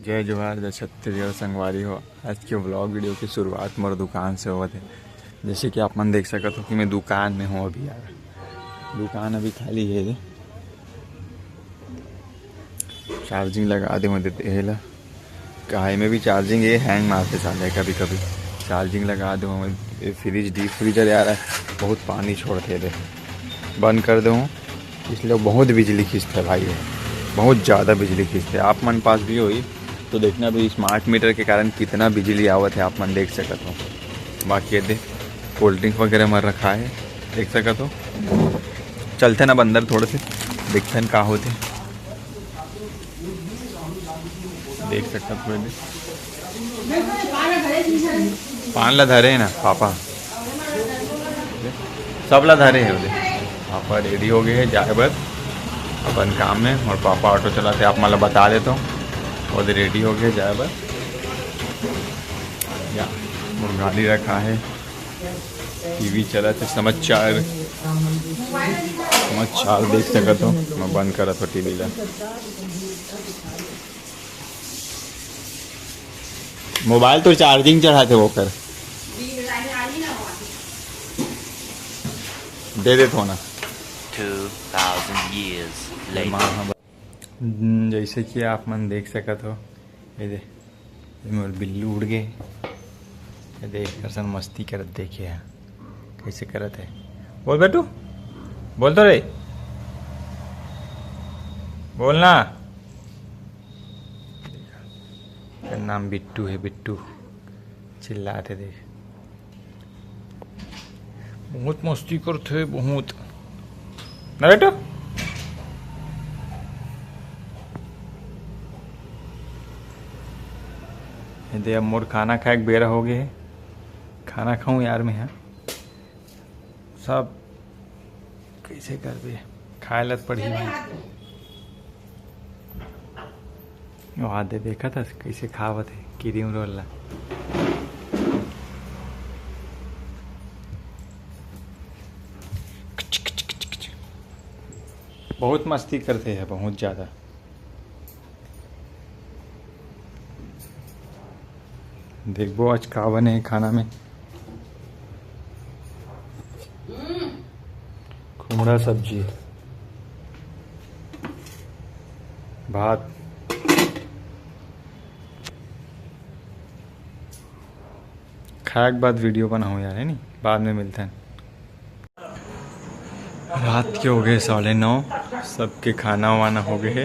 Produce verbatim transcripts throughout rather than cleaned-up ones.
जय जोहार, जय छत्तीसगढ़ संगवारी हो। आज के व्लॉग वीडियो की शुरुआत मोर दुकान से होवत हे। जैसे कि आप मन देख सकत हो कि मैं दुकान में हूँ अभी यार, दुकान अभी खाली है। चार्जिंग लगा दे हों दे एला, काहे में भी चार्जिंग ये हैंग मारते साले कभी कभी। चार्जिंग लगा दे हों, ये फ्रिज, डीप फ्रीजर यार बहुत पानी छोड़ते दे, बंद कर दे हों। इसलिए बहुत बिजली खींचते भाई, बहुत ज़्यादा बिजली खींचते। आप मन पास भी होई तो देखना भी स्मार्ट मीटर के कारण कितना बिजली आवत है, आप मन देख सकत हो। बाकी ये दे कोल्ड ड्रिंक वगैरह मर रखा है, देख सकत हो। चलते ना बंदर थोड़े से, देखते हैं का होते। देख सकत हो ये दे। पान ला धरे हे ना पापा, सब ला धरे हे ओदे। पापा रेडी हो गए हे जाए बर अपन काम में, और पापा ऑटो चलाते, आप मन ला बता देता हूँ। ओदे रेडी हो गए जाए बर। या मोर गाड़ी रखा है, टीवी चलत हे, समाचार, समाचार देख सकत हो। मैं बंद करत हो टीवी ला। मोबाइल तो चार्जिंग चढ़ाते वो कर दे देत हो ना। Two thousand years later. हम्म, जैसे कि आप मन देख सकत हो, ये दे, ये मोर बिल्लू उड़ गए। ये देख, कैसन मस्ती करत देखे है, कैसे करत है। बोल बेटू, बोल तो रे, बोल ना। एकर नाम बिट्टू है, बिट्टू चिल्लात है, देख। बहुत मस्ती करथे, बहुत। ना बेटा? ये दे, अब मोर खाना खाए के बेरा हो गए है। खाना खाऊं यार मैं, हाँ। सब कैसे करबे, खाए ला त पड़ही भाई। वहाँ दे देखत हस कैसे खावत है क्रीम रोल ला। बहुत मस्ती करते हैं, बहुत ज़्यादा। देखबो आज का बने हे खाना में। कुमड़ा सब्जी, भात। खाए के बाद वीडियो बनाहूँ यार, है नी? बाद में मिलते हैं। रात के हो गए साढ़े नौ, सबके खाना वाना हो गए हे।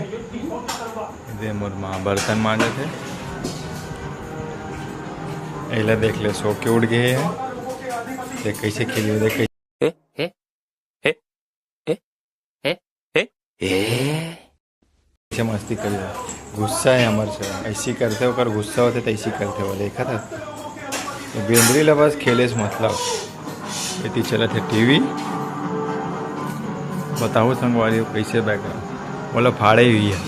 दे मोर माँ बर्तन मांजत हे। एला देख ले, सो के उठ गए हे। देख कैसे खेली, देख कैसे हे, हे, हे, हे, हे, हे, हे। ऐसे मस्ती कर ले। गुस्सा है हमर से, ऐसी करते ओकर गुस्सा होते तो ऐसी करते वो, देखा था? तो बेंदरी ला बस खेले से मतलब। एती चलत है टीवी। बताओ संगवारी हो कैसे बैकग्राउंड, बोला फाड़े हुई है,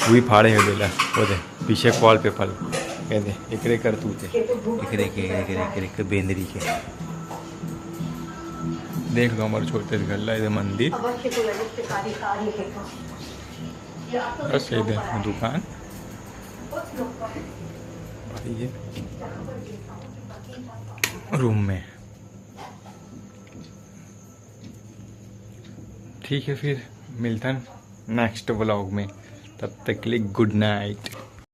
वही फाड़े हुए बेला, वो दे पीछे के वॉलपेपर, कह दे एकरे कर तू ते, एकरे के, एकरे, एकरे के बेंदरी के। देख लो हमर छोटे से घर ला, ये मंदिर। बस ये दे दुकान। भाई ये रूम में। ठीक है, फिर मिलता है नेक्स्ट व्लॉग में। तब तक के लिए गुड नाइट।